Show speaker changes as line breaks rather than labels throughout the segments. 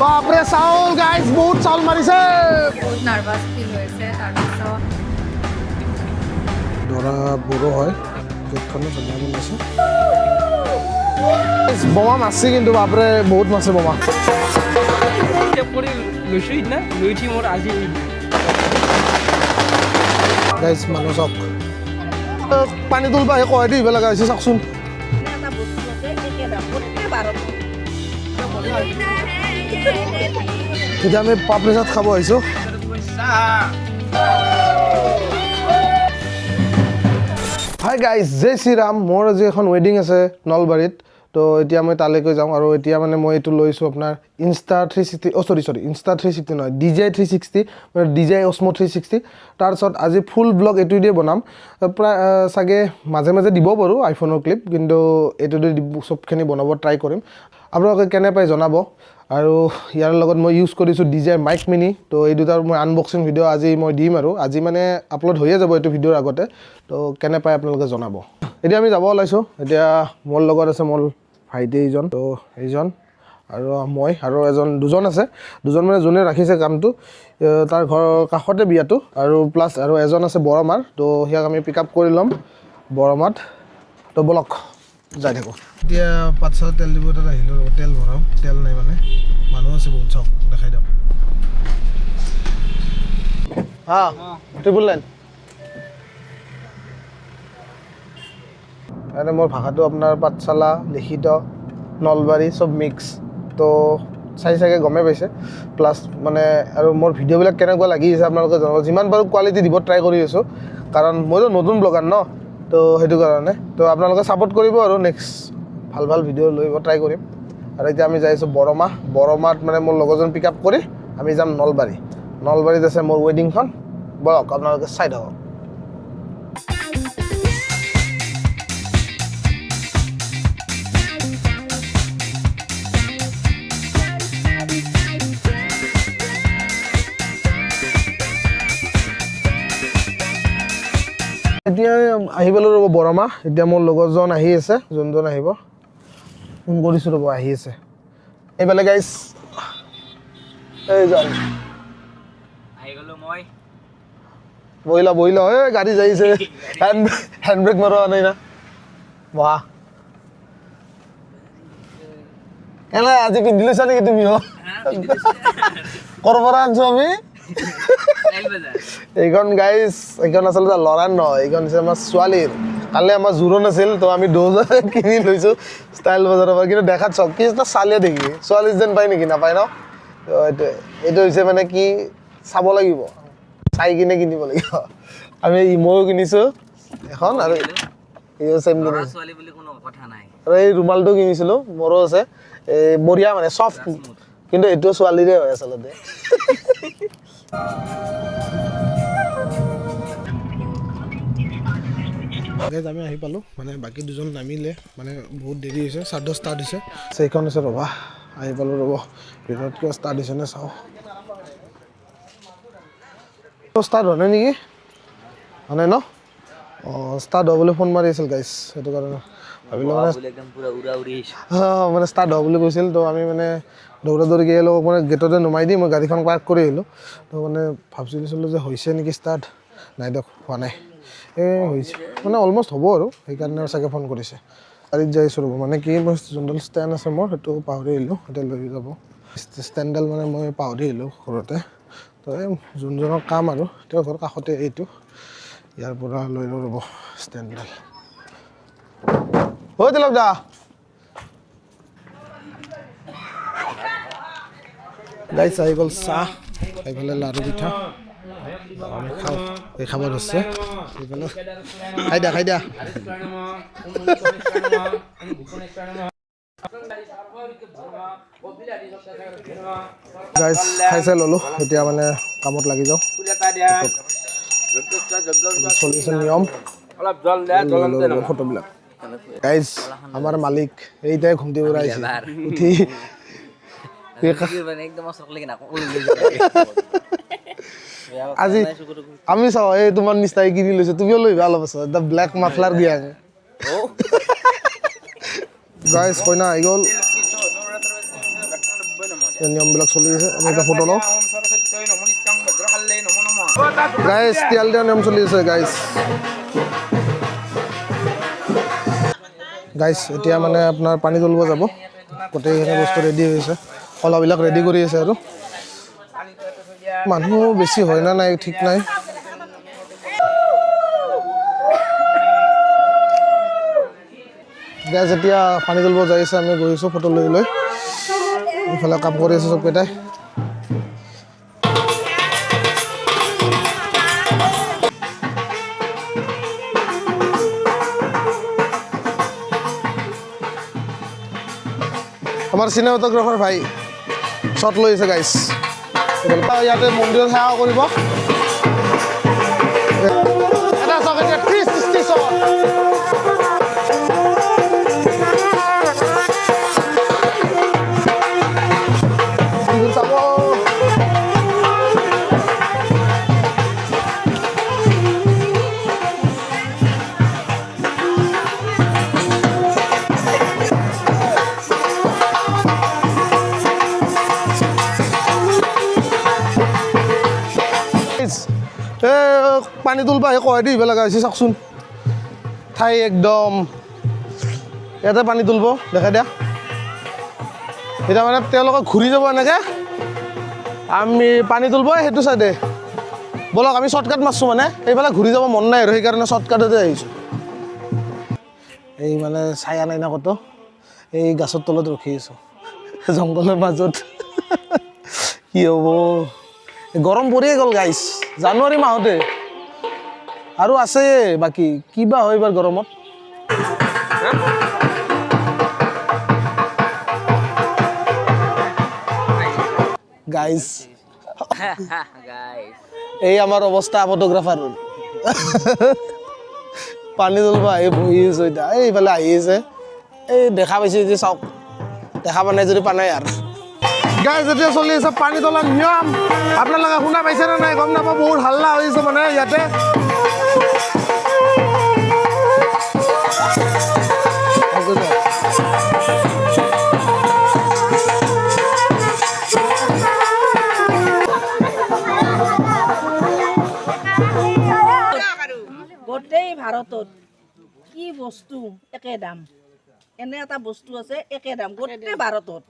বাপৰে, চাউল গাইজ, বহুত চাউল মাৰিছে।
বহুত নাৰ্ভাছ ফিল হৈছে। তাৰপিছত
দৰা বড়ো হয়। গেটখনো ধুনীয়া বনাইছে। বোমা মাৰছে কিন্তু, বাপৰে, বহুত মাৰছে বোমা।
কৰি লৈছোঁ সিদিনা, লৈ উঠি মোৰ আজি
গাইজ, মানুহ চাওক, পানী তুলবা আহি কহাই দিব লগা হৈছে, চাওকচোন।
এটা বস্তু আছে, প্ৰত্যেক বাৰত।
এতিয়া আমি পাপৰি চাট খাব আহিছোঁ। হাই গাইজ, জয় শ্ৰীৰাম। মোৰ আজি এখন ৱেডিং আছে নলবাৰীত। তো এতিয়া মই তালৈকে যাওঁ আৰু এতিয়া মানে মই এইটো লৈছোঁ আপোনাৰ ইনষ্টা 360, অ' চৰি চৰি, ইনষ্টা 360 নহয়, ডিজে 360, মানে ডিজে অস্ম 360। তাৰপিছত আজি ফুল ব্লগ এইটো দিয়ে বনাম। প্ৰায় চাগে মাজে মাজে দিব পাৰোঁ আইফোনৰ ক্লিপ, কিন্তু এইটো দি চবখিনি বনাব ট্ৰাই কৰিম। আপোনালোকে কেনে পায় জনাব। আৰু ইয়াৰ লগত মই ইউজ কৰিছোঁ ডিজে মাইক মিনি। তো এই দুটাৰ মই আনবক্সিং ভিডিঅ' আজি মই দিম আৰু আজি মানে আপলোড হৈয়ে যাব এইটো ভিডিঅ'ৰ আগতে। তো কেনে পায় আপোনালোকে জনাব। এতিয়া আমি যাব ওলাইছোঁ। এতিয়া মোৰ লগত আছে মোৰ ভাইটি এইজন, তো এইজন আৰু মই আৰু এজন, দুজন আছে। দুজন মানে যোনে ৰাখিছে কামটো, তাৰ ঘৰৰ কাষতে বিয়াটো। আৰু প্লাছ আৰু এজন আছে বৰমাৰ। তো সিয়াক আমি পিক আপ কৰি ল'ম বৰমাত। তো ব'লক, যাই থাকোঁ। এতিয়া পাঠশালা তেল দিব তাত আহিলোঁ, তেল ভৰাওঁ। তেল নাই মানে, মানুহ আছে বহুত, চাওক, দেখাই দিয়ক। হা, 999। মানে মোৰ ভাষাটো আপোনাৰ পাঠশালা, লিখিত, নলবাৰী চব মিক্স। তো চাই চাগে গমেই পাইছে। প্লাছ মানে আৰু মোৰ ভিডিঅ'বিলাক কেনেকুৱা লাগি আছে আপোনালোকে জনাব। যিমান পাৰোঁ কোৱালিটি দিব ট্ৰাই কৰি আছোঁ, কাৰণ মইতো নতুন ব্লগাৰ ন, তো সেইটো কাৰণে তো আপোনালোকে ছাপোৰ্ট কৰিব আৰু নেক্সট ভাল ভাল ভিডিঅ' লৈ ট্ৰাই কৰিম। আৰু এতিয়া আমি যাই আছোঁ বৰমা। বৰমাত মানে মোৰ লগৰজন পিক আপ কৰি আমি যাম নলবাৰী। নলবাৰীত আছে মোৰ ৱেডিংখন। ব'লক, আপোনালোকে চাই থাকক। এতিয়া আহি পালোঁ ৰ'ব বৰমা। এতিয়া মোৰ লগৰজন আহি আছে, যোনজন আহিব ফোন কৰিছোঁ, ৰ'ব, আহি আছে। এইফালে গাইজ এইজন।
আহি গ'লো মই।
বহি ল, বহি ল। এই গাড়ী যাইছে, হেণ্ড ব্ৰেক মৰোৱা নাই না। বহা। কেনে আজি পিন্ধি লৈছা নেকি তুমি? ক'ৰ পৰা আনছো আমি এইখন গাইজ? এইখন আচলতে ল'ৰাৰ নহয়, এইখন হৈছে আমাৰ ছোৱালীৰ। কালি আমাৰ জোৰোণ আছিল, তো আমি দুজনে কিনি লৈছোঁ ষ্টাইল বজাৰৰ পৰা। কিন্তু দেখাত চব কি এটা ছোৱালীয়ে দেখি ছোৱালী যেন পায় নেকি? নাপায় ন। তো এইটোৱে, এইটো হৈছে মানে কি, চাব লাগিব, চাই কিনে কিনিব লাগিব। আমি ময়ো কিনিছোঁ এখন আৰু ইও চেম
ল'ৰা
কিনিছোঁ।
ছোৱালী বুলি কোনো কথা নাই।
আৰু এই ৰুমালটো কিনিছিলোঁ, মোৰো আছে। এই বঢ়িয়া, মানে চফ্ট। কিন্তু এইটো ছোৱালীৰে হয় আচলতে। আমি আহি পালোঁ, মানে বাকী দুজন নামিলে, মানে বহুত দেৰি হৈছে, 10:30 হৈছে। সেইখন আছে, ৰ'বা, আহি পালোঁ ৰ'ব। ভিতৰত কিবা ষ্টাৰ্ট হৈছে নে চাওঁ। ষ্টাৰ্ট হোৱা নাই নেকি? হোৱা নাই ন। অঁ, ষ্টাৰ্ট হোৱা বুলি ফোন মাৰি আছিল গাইছ, সেইটো কাৰণে ভাবিলোঁ মানে
বোলে একদম পুৰা উৰা উৰি আহিছে।
অঁ, মানে ষ্টাৰ্ট হোৱা বুলি কৈছিল। তো আমি মানে দৌৰা দৌৰিকৈ এওঁলোকক মানে গেটতে নমাই দি মই গাড়ীখন পাৰ্ক কৰি আহিলোঁ। তো মানে ভাবছিলোঁ যে হৈছে নেকি ষ্টাৰ্ট। নাই দিয়ক, হোৱা নাই। এই হৈছে মানে অলমষ্ট হ'ব আৰু, সেইকাৰণে চাগে ফোন কৰিছে। গাড়ীত যাই আছোঁ ৰ'ব। মানে কি, মই যোনডাল ষ্টেণ্ড আছে মোৰ, সেইটো পাহৰি আহিলোঁ, এতিয়া লৈ যাব। ষ্টেণ্ডডাল মানে মই পাহৰি আহিলোঁ ঘৰতে। তো এই যোনজনৰ কাম আৰু তেওঁৰ ঘৰ কাষতে এইটো, ইয়াৰ পৰা লৈ লওঁ ৰ'ব ষ্টেণ্ডডাল। ঐ তিলক দা। গাইছ, আহি গ'ল চাহ, এইফালে লাড়ু পিঠা। আমি খাওঁ, এই খাব ধৰছে। এইফালে খাই দিয়া, খাই দিয়া। গাইছ, খাই চাই ল'লোঁ। এতিয়া মানে কামত লাগি যাওঁ। চলিছে নিয়ম।
অলপ জল দিয়া।
লৈ ল'ব ফটোবিলাক। গাইজ, আমাৰ মালিক এইটাই ঘুমটি পৰা আহিছে উঠি।
মানে একদম ওচৰত লাগি নাকো।
আজি আমি চাওঁ, এই তোমাৰ নিচিনাই কিনি লৈছো, তুমিও লৈ আহিবা অলপ পাছত। The black muffler দিয়া। গাইজ, কইনা আহি গ'ল। নিয়মবিলাক চলি আছে। আমি এটা ফটো লওঁ। গাইজ, তেল দিয়া নিয়ম চলি আছে গাইজ। গাইজ, এতিয়া মানে আপোনাৰ পানী তুলিব যাব। গোটেইখিনি বস্তু ৰেডি হৈছে, কলাবিলাক ৰেডি কৰি আছে। আৰু মানুহ বেছি হয় না নাই ঠিক নাই। গাইজ, এতিয়া পানী তুলিব যাই আছে, আমি গৈ আছোঁ ফটো লৈ লৈ। ইফালে কাম কৰি আছে চবকেইটাই। আমাৰ চিনেমাটোগ্ৰাফাৰ ভাই শ্বট লৈ আছে গাইজ। ইয়াতে মন্দিৰত সেৱা কৰিব। এটা চাওক এতিয়া 360 শ্বট। চাব। এ পানী তুলবা আহি কয় দি লগা হৈছে, চাওকচোন ঠাই একদম। ইয়াতে পানী তুলিব, দেখাই দিয়া। এতিয়া মানে তেওঁলোকে ঘূৰি যাব এনেকৈ, আমি পানী তুলিব সেইটো চাইডে। ব'লক, আমি শ্বৰ্টকাট মাৰছোঁ, মানে সেইফালে ঘূৰি যাব মন নাই আৰু সেইকাৰণে শ্বৰ্টকাটতে আহিছোঁ। এই মানে ছায়া নাই না ক'তো, এই গাছৰ তলত ৰখি আছোঁ জংঘলৰ মাজত। কি হ'ব, গৰম পৰিয়ে গ'ল গাইছ, জানুৱাৰী মাহতে আৰু আছে বাকী, কিবা হয় এইবাৰ গৰমত। গাইজ, এই আমাৰ অৱস্থা ফটোগ্ৰাফাৰৰ। পানী তুলিব আহি বহি আছো এতিয়া। এই এইফালে আহি আছে, এই দেখা পাইছে যদি চাওক, দেখা পোৱা নাই যদি পা নাই আৰু। গাইজ, এতিয়া চলি আছে পানী তোলাৰ নিয়ম। আপোনালোকে শুনা পাইছেনে নাই গম নাপাওঁ, বহুত হাল্লা হৈছে মানে ইয়াতে।
গোটেই ভাৰতত কি বস্তু একে দাম? এনে এটা বস্তু আছে একে দাম গোটেই ভাৰতত,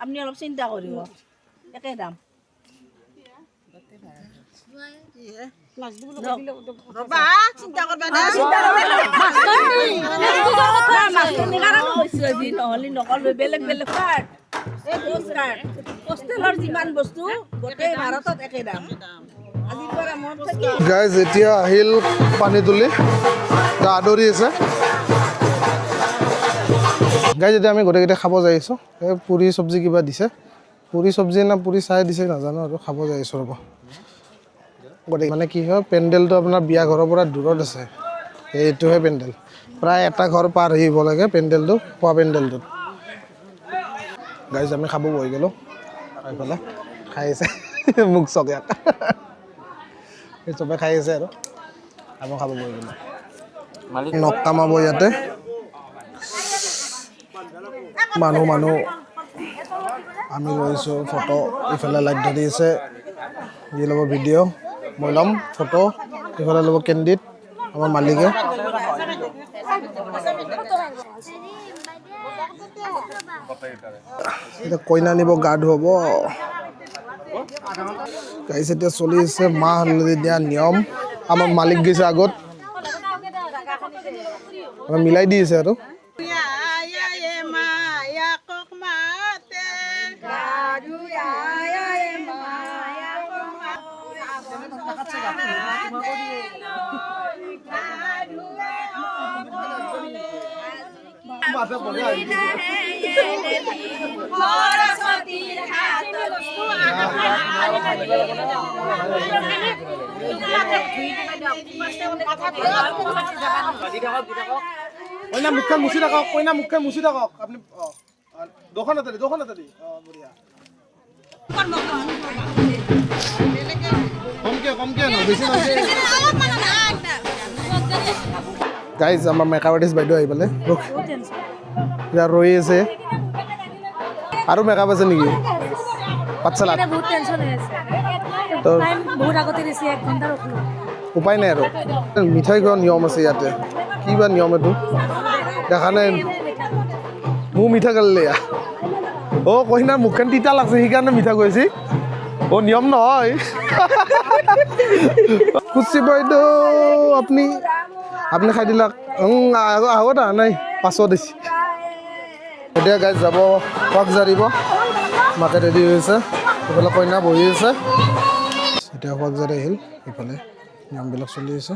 আপুনি অলপ চিন্তা কৰিব, একে দাম। নহ'লে নকলো, বেলেগ বেলেগ কাৰ্ড, কাৰ্ড পোষ্টেলৰ যিমান বস্তু গোটেই ভাৰতত একে দাম। আজিৰ পৰা মনত থাকিল।
গাইজ, এতিয়া আহিল পানী তুলি, আদৰি আছে। গাইজ, এতিয়া আমি গোটেইকেইটা খাব যাই আছোঁ। এই পুৰি চব্জি কিবা দিছে, পুৰি চব্জি না পুৰি চাই দিছে নাজানো, আৰু খাব যাই আছোঁ ৰ'ব। গোটেই মানে কি হয়, পেণ্ডেলটো আপোনাৰ বিয়া ঘৰৰ পৰা দূৰত আছে, এইটোহে পেণ্ডেল। প্ৰায় এটা ঘৰ পাৰ হৈ আহিব লাগে পেণ্ডেলটো, খোৱা পেণ্ডেলটোত। গাইজ, আমি খাব বহি গ'লোঁ, এইফালে খাই আছে মোক চক ইয়াত, এই চবে খাই আছে আৰু আমি খাব বহি গ'লোঁ। নখ কামাব ইয়াতে মানুহ মানুহ, আমি লৈছোঁ ফটো, ইফালে লাইট ধৰি আছে, ই ল'ব ভিডিঅ', মই ল'ম ফটো, ইফালে ল'ব কেণ্ডিড আমাৰ মালিকে। এতিয়া কইনা নিব গা ধুৱাব। গাইজ, এতিয়া চলি আছে মাহ হালধি দিয়া নিয়ম। আমাৰ মালিক গৈছে আগত, আমাৰ মিলাই দি আছে আৰু। কইনা মুখখন মুচি থাকক, কইনা মুখখন মুচি থাকক আপুনি। দোকান হাতেদি, দোকান হাতেদি। বঢ়িয়া। কমকে কমকে ন, বেছি নহয়। গাইজ, আমাৰ মেকআপ আৰ্টিষ্ট বাইদেউ আহি পালে, ৰৈ আছে। আৰু মেকআপ আছে নেকি? পাঠশালাত।
বহুত টেনশ্যন হৈ আছে।
তো
টাইম বহুত আগতে দিছে, এক ঘণ্টা ৰখলো।
উপায় নাই আৰু। মিঠাই খোৱা নিয়ম আছে ইয়াতে, কি বা নিয়ম এইটো দেখা নাই। মোৰ মিঠা গালে। অ' কইনাৰ মুখখন তিতা লাগছে, সেইকাৰণে মিঠা কৈছি। অ' নিয়ম নহয়। খুচি বাইদেউ, আপুনি খাই দিলাক। আগত অহা নাই, পাছত দিছে। এতিয়া গাইজ যাব পাক জাৰিব, মাকে ৰেডি হৈ আছে, এইফালে কইনা বহি আছে। এতিয়া সোৱাগ জাৰি আহিল, ইফালে নিয়মবিলাক চলি আছে।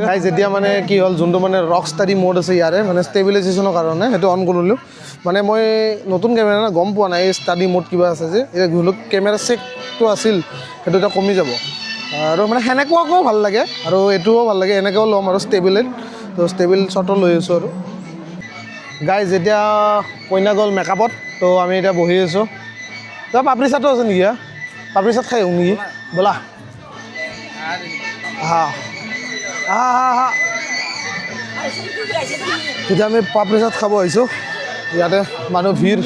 গাইজ, এতিয়া মানে কি হ'ল, যোনটো মানে ৰক ষ্টাডি মোড আছে ইয়াৰে, মানে ষ্টেবিলাইজেশ্যনৰ কাৰণে সেইটো অন কৰিলোঁ। মানে মই নতুন কেমেৰা না, গম পোৱা নাই এই ষ্টাডি মোড কিবা আছে যে। এতিয়া যোনটো কেমেৰা চেকটো আছিল, সেইটো এতিয়া কমি যাব। আৰু মানে সেনেকুৱাকৈও ভাল লাগে আৰু এইটোও ভাল লাগে, এনেকৈও ল'ম আৰু ষ্টেবিলেট তো ষ্টেবল শ্বটো লৈ আছোঁ। আৰু গাইজ, এতিয়া কইনা গ'ল মেকআপত, তো আমি এতিয়া বহি আছোঁ। তই পাপৰি চাটো আছে নেকি? হা, পাপৰি চাট খাই আহোঁ নেকি? ব'লা। হা হা হা হা। এতিয়া আমি পাপৰি চাট খাব আহিছোঁ, ইয়াতে মানুহ ভিৰ।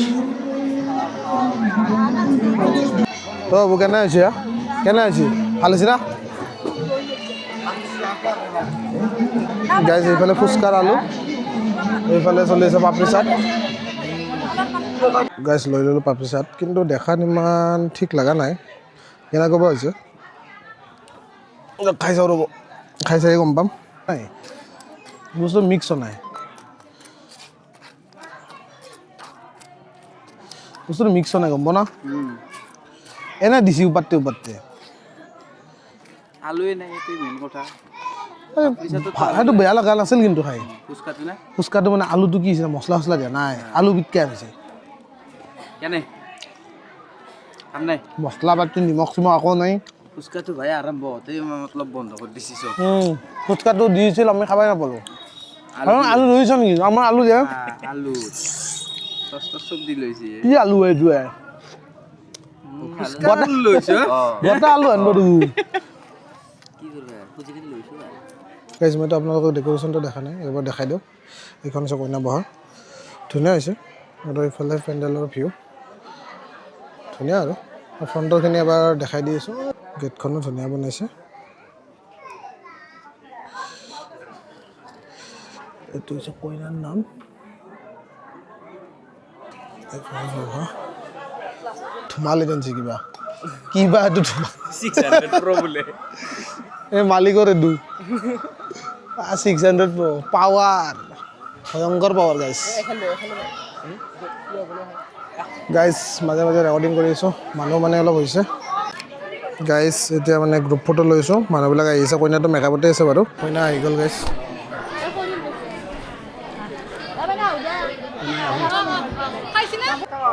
তো কেনে হৈছে? হা, কেনে হৈছে? ভাল হৈছে না? গাইজ, এইফালে ফুচকাৰ আলু, এইফালে চলি আছে পাপৰি চাট। গাইজ, লৈ ল'লোঁ পাপৰি চাট, কিন্তু দেখাত ইমান ঠিক লগা নাই। কেনেকুৱা বা হৈছে, খাই চাওঁ ৰ'ব, খাই চাই গম পাম। নাই, বস্তু মিক্স হোৱা নাই, বস্তুটো মিক্স হোৱা নাই, গম পোৱা না? এনে দিছি ওপাতে ওপাতে।
আলুৱে নাই, সেইটোৱে মেইন কথা।
সেইটো বেয়া লগা নাছিল কিন্তু খাই।
ফুচকাটো না?
ফুচকাটো মানে আলুটো কি হৈছে, মছলা চছলা দিয়া নাই, আলু বিটকে আনিছে।
কেনে কাম নাই।
মছলা পাতি নিমখ চিমখ আকৌ নাই।
ফুচকাটো ভাই আৰম্ভ হওঁতে মতলব বন্ধ কৰি দিছি চব।
ফুচকাটো দিছিল, আমি খাবাই নাপালোঁ। আৰু আলু ৰুইছ নেকি? আমাৰ আলু দিয়া।
আলু চচ তচ চব দি লৈছে।
কি আলু এইটোৱে?
লৈছো।
গোটা আলু আনিব দেখোন।
কি কৰবা, খুজি লৈছো।
গাইজ, মইতো আপোনালোকক ডেক'ৰেশ্যনটো দেখা নাই, এবাৰ দেখাই দিওঁ। এইখন হৈছে কইনা বহা, ধুনীয়া হৈছে। আৰু এইফালে পেণ্ডেলৰ ভিউ ধুনীয়া। আৰু ফ্ৰণ্টৰখিনি এবাৰ দেখাই দি আছোঁ। গেটখনো ধুনীয়া বনাইছে। এইটো হৈছে কইনাৰ নাম। এইখন বহা ধুমাল এজেঞ্চি কিবা কিবা এইটো ধুমাল।
600 প্ৰ' বোলে।
এই মালিকৰ এইটো 600 প্ৰ' পাৱাৰ, ভয়ংকৰ পাৱাৰ। গাইজ, গাইজ, মাজে মাজে ৰেকৰ্ডিং কৰি আছোঁ, মানুহ মানে অলপ হৈছে। গাইজ, এতিয়া মানে গ্ৰুপ ফটো লৈছোঁ, মানুহবিলাক আহিছে। কইনাটো মেকআপতে আছে বাৰু, কইনা আহি গ'ল গাইজ।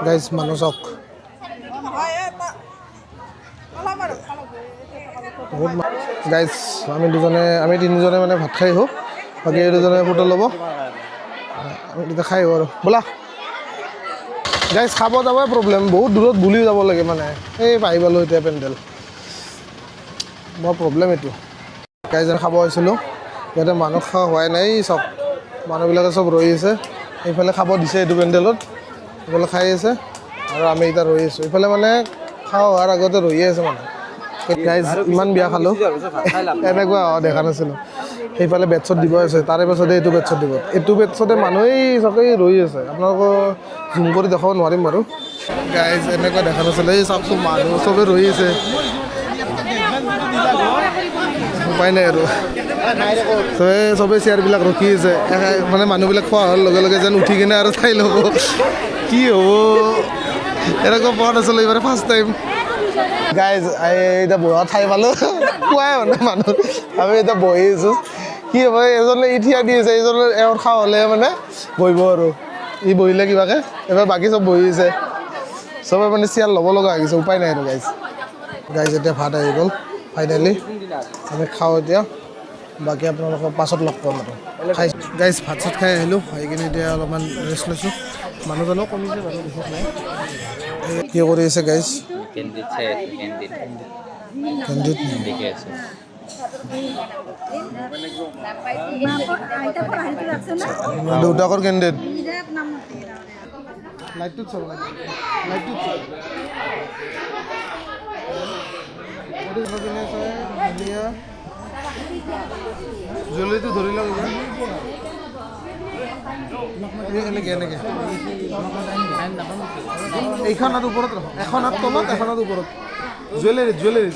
গাইজ, মানুহ চাওক বহুত। গাইজ, আমি দুজনে, আমি তিনিজনে মানে ভাত খাই আহোঁ, বাকী এই দুজনে ফটো ল'ব। আমি তেতিয়া খাই আহোঁ আৰু ব'লা। গাইজ, খাব যাবই প্ৰব্লেম, বহুত দূৰত বুলি যাব লাগে মানে। এই আহি পালোঁ এতিয়া পেণ্ডেল, বৰ প্ৰব্লেম এইটো। গাইজ, খাব আহিছিলোঁ ইয়াতে, মানুহ খোৱা হোৱাই নাই। চব মানুহবিলাকে চব ৰৈ আছে। এইফালে খাব দিছে এইটো পেণ্ডেলত, এইফালে খাই আছে আৰু আমি এতিয়া ৰৈ আছোঁ। এইফালে মানে খোৱা হোৱাৰ আগতে ৰৈয়ে আছে মানুহ। গাইজ, ইমান বিয়া খালোঁ, এনেকুৱা দেখা নাছিলোঁ। সেইফালে বেটছত দিব আছে, তাৰে পাছতে এইটো বেটছত দিব। এইটো বেটছতে মানুহেই চবেই ৰৈ আছে, আপোনালোকক জুম কৰি দেখাব নোৱাৰিম বাৰু। গাইজ, এনেকুৱা দেখা নাছিলে। এই চাওকচোন, মানুহ চবেই ৰৈ আছে, উপায় নাই আৰু। চবে চবেই চেয়াৰবিলাক ৰখি আছে, মানে মানুহবিলাক খোৱা হোৱাৰ লগে লগে যেন উঠি কিনে আৰু চাই ল'ব কি হ'ব। এনেকুৱা পোৱা নাছিলোঁ, এইবাৰ ফাৰ্ষ্ট টাইম। গাইজ, এতিয়া বহা ঠাই পালোঁ, কোৱাই মানে মানুহ। আমি এতিয়া বহি আছোঁ, কি হ'ব? এজনে ই থিয়া দি আছে, এইজনে এওঁৰ খাওঁ হ'লে মানে বহিব আৰু ই বহিলে কিবাকে। এইবাৰ বাকী চব বহি আছে, চবে মানে চেয়াৰ ল'ব লগা হৈ গৈছে, উপায় নাই আৰু। গাইজ, গাইজ, এতিয়া ভাত আহি গ'ল ফাইনেলি, আমি খাওঁ এতিয়া, বাকী আপোনালোকক পাছত লগ পাম আৰু খাই। গাইজ, ভাত চাত খাই আহিলোঁ, আহি কিনে এতিয়া অলপমান ৰেষ্ট লৈছোঁ। মানুহজনো কমিছে বাৰু, বিশেষ নাই। কি কৰি আছে গাইজ?
কেন্দ্ৰিত চাই আছো, কেন্দ্ৰিত।
কেণ্ডিড।
দেখি আছো।
দেউতাকৰ কেণ্ডিডেট। লাইটটোত চাব, লাইটটোত চাব। ধুনীয়া জুৱেলাৰীটো ধৰি লওক। এনেকে এনেকে এইখন হাত ওপৰত ৰাখক, এখন হাত তলত, এখন হাত ওপৰত। জুৱেলাৰী জুৱেলাৰী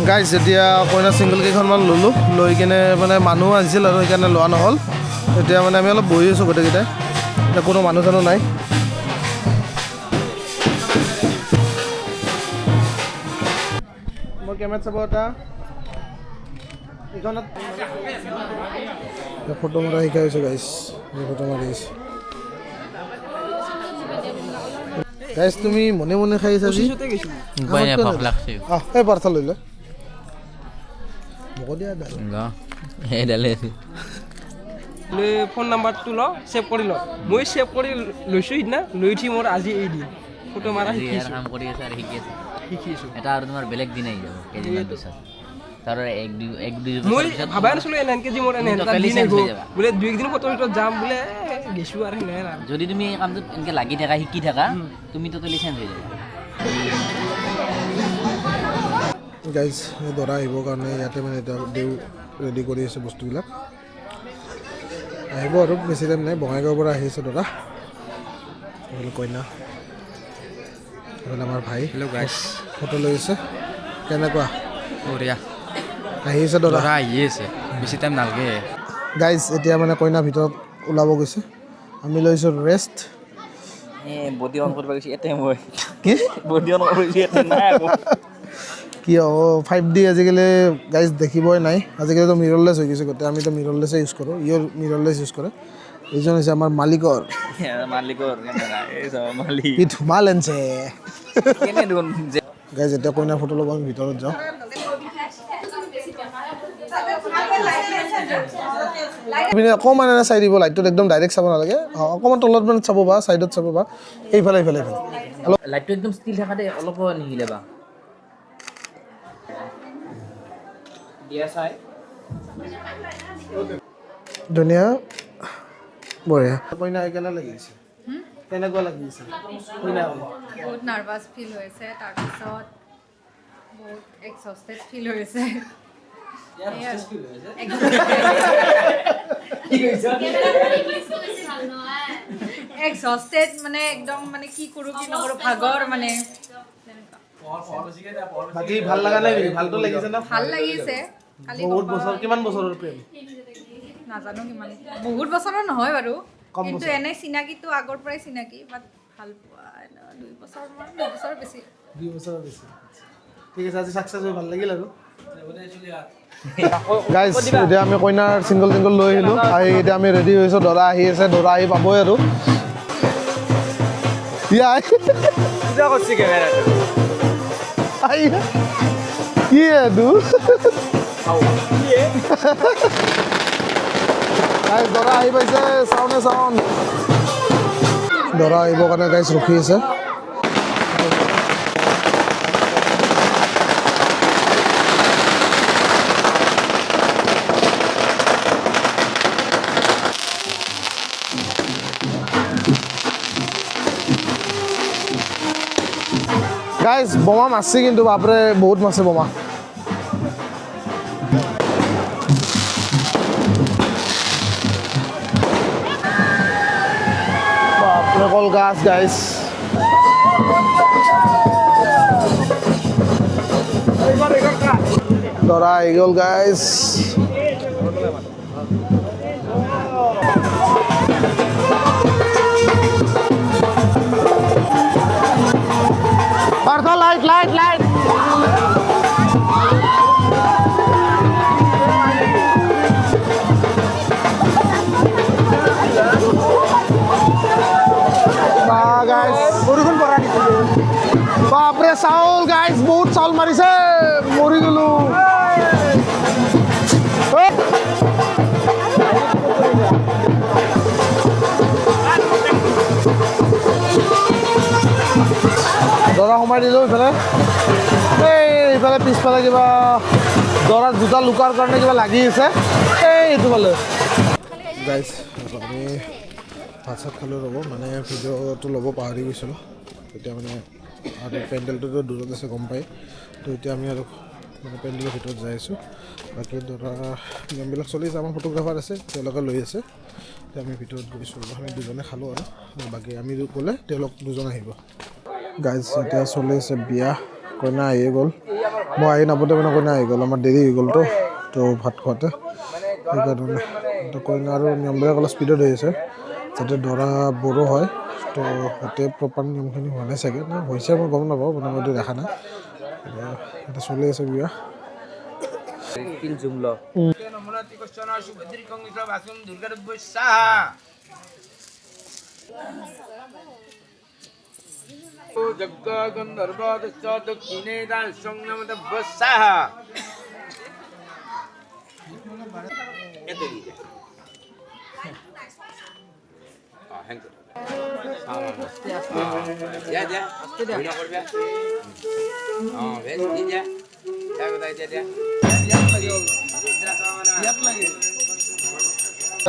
গাইজ, এতিয়া কইনা ছিংগল কেইখনমান ল'লোঁ, লৈ কিনে মানে মানুহ আহিছিল আৰু সেইকাৰণে লোৱা নহ'ল। এতিয়া মানে আমি অলপ বহি আছোঁ গোটেইকেইটাই, এতিয়া কোনো মানুহ চানুহ নাই। মই কেমেৰাত চাব এটা এইখনত ফটো মৰা শিকাই আছোঁ গাইজ, ফটো মাৰি আছোঁ। গাইজ, তুমি মনে মনে খাই আছা? এই পাৰ্থা লৈ লৈ মোকো দিয়া।
লৈ ফোন নাম্বাৰটো ল, ছেভ কৰি ল। মই ছেভ কৰি লৈছোঁ সিদিনা, লৈ উঠি মোৰ আজি এই দিন ফটো মাৰা শিকিছোঁ,
কাম কৰি আছে আৰু শিকি আছে,
শিকিছোঁ।
এটা আৰু তোমাৰ বেলেগ দিন আহি যাব কেইদিনমান পিছত। তাৰ এক দুই এক দুই
মই ভাবাই নাছিলোঁ এনেকে যে মোৰ এনে এটা দিন আহিব বোলে, দুই একদিন ফটো ভিতৰত যাম বোলে গেছোঁ আৰু সেনেহে।
যদি তুমি কামটোত এনেকৈ লাগি থাকা, শিকি থাকা, তুমি টোটেলি চেঞ্জ হৈ যাবা।
গাইজ, দৰা আহিবৰ কাৰণে ইয়াতে মানে এতিয়া দেউ ৰেডি কৰি আছে বস্তুবিলাক। আহিব আৰু বেছি টাইম নাই, বঙাইগাঁৱৰ পৰা আহি আছে দৰা। এইফালে কইনা, এইফালে আমাৰ ভাই ফটো লৈ আছে। কেনেকুৱা
বঢ়িয়া
আহি আছে দৰা,
আহি আছে, বেছি টাইম নালাগে।
গাইজ, এতিয়া মানে কইনা ভিতৰত ওলাব গৈছে, আমি লৈছোঁ ৰেষ্ট।
বডি অন কৰিব গৈছে ইয়াতে, মই
কি
বডি অন কৰিব গৈছে ইয়াতে নাই আকৌ
কি হ'ব। 5D আজিকালি গাইজ দেখিবই নাই, আজিকালিতো মিৰৰলেছ হৈ গৈছে গোটেই। আমিতো মিৰৰলেছে ইউজ কৰোঁ, ইও মিৰৰলেছ ইউজ কৰে। এইজন হৈছে আমাৰ মালিকৰ
মালিকৰ মালিক
কি ধুমা লেন্সে। গাইজ, এতিয়া কইনাৰ ফটো ল'ব আমি ভিতৰত যাওঁ। অকণমান এনে চাই দিব, লাইটটোত একদম ডাইৰেক্ট চাব নালাগে, অকণমান তলত মানে চাব বা ছাইডত চাব বা এইফালে এইফালে এইফালে অলপ
লাইটটো একদম ষ্টিল থাকাতে অলপ নিহিলে বা
দিয়া চাই।
ধুনীয়া, বঢ়িয়া। কইনা কেনে লাগিছে? কেনেকুৱা লাগিছে কইনা?
বহুত নাৰ্ভাছ ফিল হৈছে, তাৰপিছত বহুত এক্সষ্টেড ফিল হৈছে। এক্সষ্টেড মানে একদম মানে কি কৰোঁ কি নকৰোঁ, ভাগৰ মানে।
বাকী ভাল লগা নাই নেকি? ভালটো লাগিছে না?
ভাল লাগিছে।
বহুত বছৰ, কিমান বছৰৰ প্ৰেম
নাজানো কিমান, বহুত বছৰৰ নহয় বাৰু, কিন্তু এনে চিনাকিটো আগৰ পৰাই চিনাকি, বাট ভাল পোৱা 2 বছৰমান, 2 বছৰ বেছি।
2 বছৰৰ বেছি। ঠিক আছে, আজি ছাকচেছ হৈ ভাল লাগিল। আৰু গাইজ, এতিয়া আমি কইনাৰ ছিংগল টিংগল লৈ আহিলোঁ, আহি এতিয়া আমি ৰেডি হৈছোঁ। দৰা আহি আছে, দৰা আহি পাবই আৰু। কি এইটো? গাইজ, দৰা আহি পাইছে, চাউনে চাউন। দৰা আহিবৰ কাৰণে গাইজ ৰখি আছে। গাইজ, বোমা মাৰছে কিন্তু, বাপৰে বহুত মাৰছে বোমা। বাপৰে কল গাছ গাইজ। দৰা আহি গ'ল guys. Partha, light light light. বাপৰে চাউল গাইজ, বহুত চাউল মাৰিছে, মৰি গলো। দৰা সোমাই দিলোঁ। ইফালে এই ইফালে পিছফালে কিবা দৰাৰ জোতা লুকাৰ কাৰণে কিবা লাগি আছে, এই এইটো ফালে। গাইজ, আমি ভাত চাত খালোঁ। ৰ'ব, মানে ভিডিঅ'টো ল'ব পাহৰি গৈছিলোঁ তেতিয়া মানে, আৰু পেণ্ডেলটোতো দূৰত আছে গম পাই। তো এতিয়া আমি আৰু মানে পেণ্ডেলৰ ভিতৰত যাই আছোঁ। বাকী দৰা নিয়মবিলাক চলি আছে, আমাৰ ফটোগ্ৰাফাৰ আছে, তেওঁলোকে লৈ আছে। এতিয়া আমি ভিতৰত গৈছোঁ। আমি দুজনে খালোঁ আৰু বাকী আমি গ'লে তেওঁলোক দুজন আহিব। গাইজ, এতিয়া চলি আছে বিয়া, কইনা আহিয়ে গ'ল। মই আহি নাপাওঁতে মানে কইনা আহি গ'ল, আমাৰ দেৰি হৈ গ'লতো তো ভাত খোৱাতে, সেইকাৰণে। তো কইনা আৰু নিয়মবিলাক অলপ স্পীডত হৈ আছে, যাতে দৰা বড়ো হয়, তো গোটেই প্ৰপাৰ নিয়মখিনি হোৱা নাই চাগে, না হৈছে মই গম নাপাওঁ, মানে মইতো দেখা নাই। এতিয়া চলি আছে বিয়া।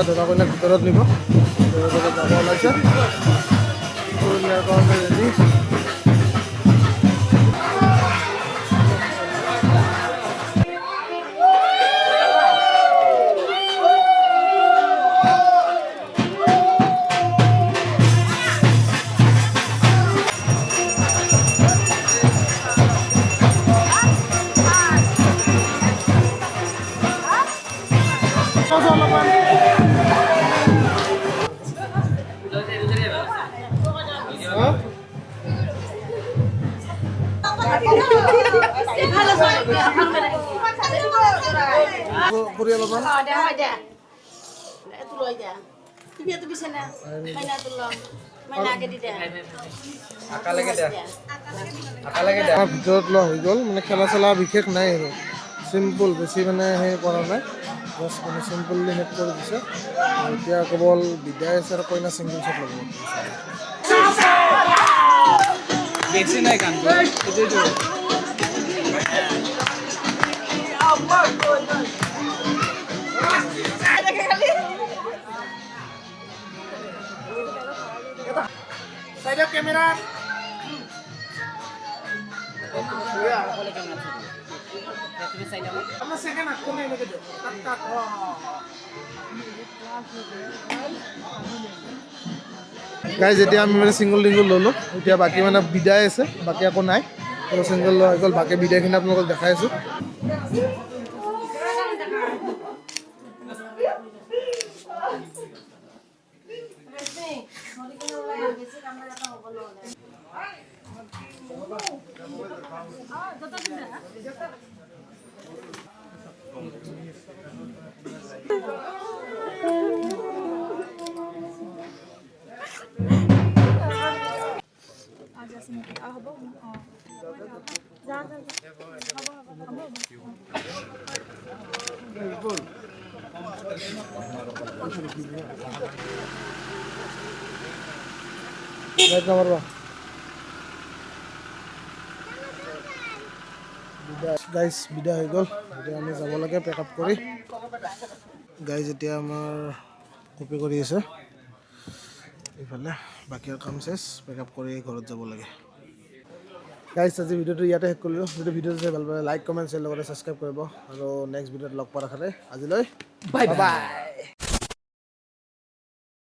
দৰা কইনাক ভিতৰত নিব, তেওঁলোকে যাব ওলাইছে। নিয়াৰ কাৰণে ৰেডি। কৰি অলপমান ভিতৰত লোৱা হৈ গ'ল। মানে খেলা চেলা বিশেষ নাই আৰু, চিম্পুল, বেছি মানে সেই কৰা নাই, জাষ্ট মানে চিম্পুলি শেষ কৰি দিছে। এতিয়া কেৱল বিদায় আছে আৰু কইনা চিংগল শ্বট ল'ব।
বেছি নাই গানটো।
গাইজ, এতিয়া আমি মানে চিংগল টিংগল ল'লোঁ। এতিয়া বাকী মানে বিদায় আছে, বাকী একো নাই। চিংগল লোৱা হৈ গ'ল, বাকী বিদায়খিনি আপোনালোকক দেখাই আছোঁ। গাইজ, বিদায় হৈ গ'ল। এতিয়া আমি যাব লাগে পেক আপ কৰি। গাইজ, এতিয়া আমাৰ কপি কৰি আছে এইফালে, বাকী আৰু কাম চেচ, পেক আপ কৰি ঘৰত যাব লাগে। গাইজ, আজি ভিডিঅ'টো ইয়াতে শেষ কৰিলোঁ। যদি ভিডিঅ'টো চাই ভাল পালে লাইক, কমেণ্ট, শ্বেয়াৰ লগতে ছাবস্ক্ৰাইব কৰিব আৰু নেক্সট ভিডিঅ'ত লগ পোৱাৰ আশাৰে আজিলৈ বাই বাই।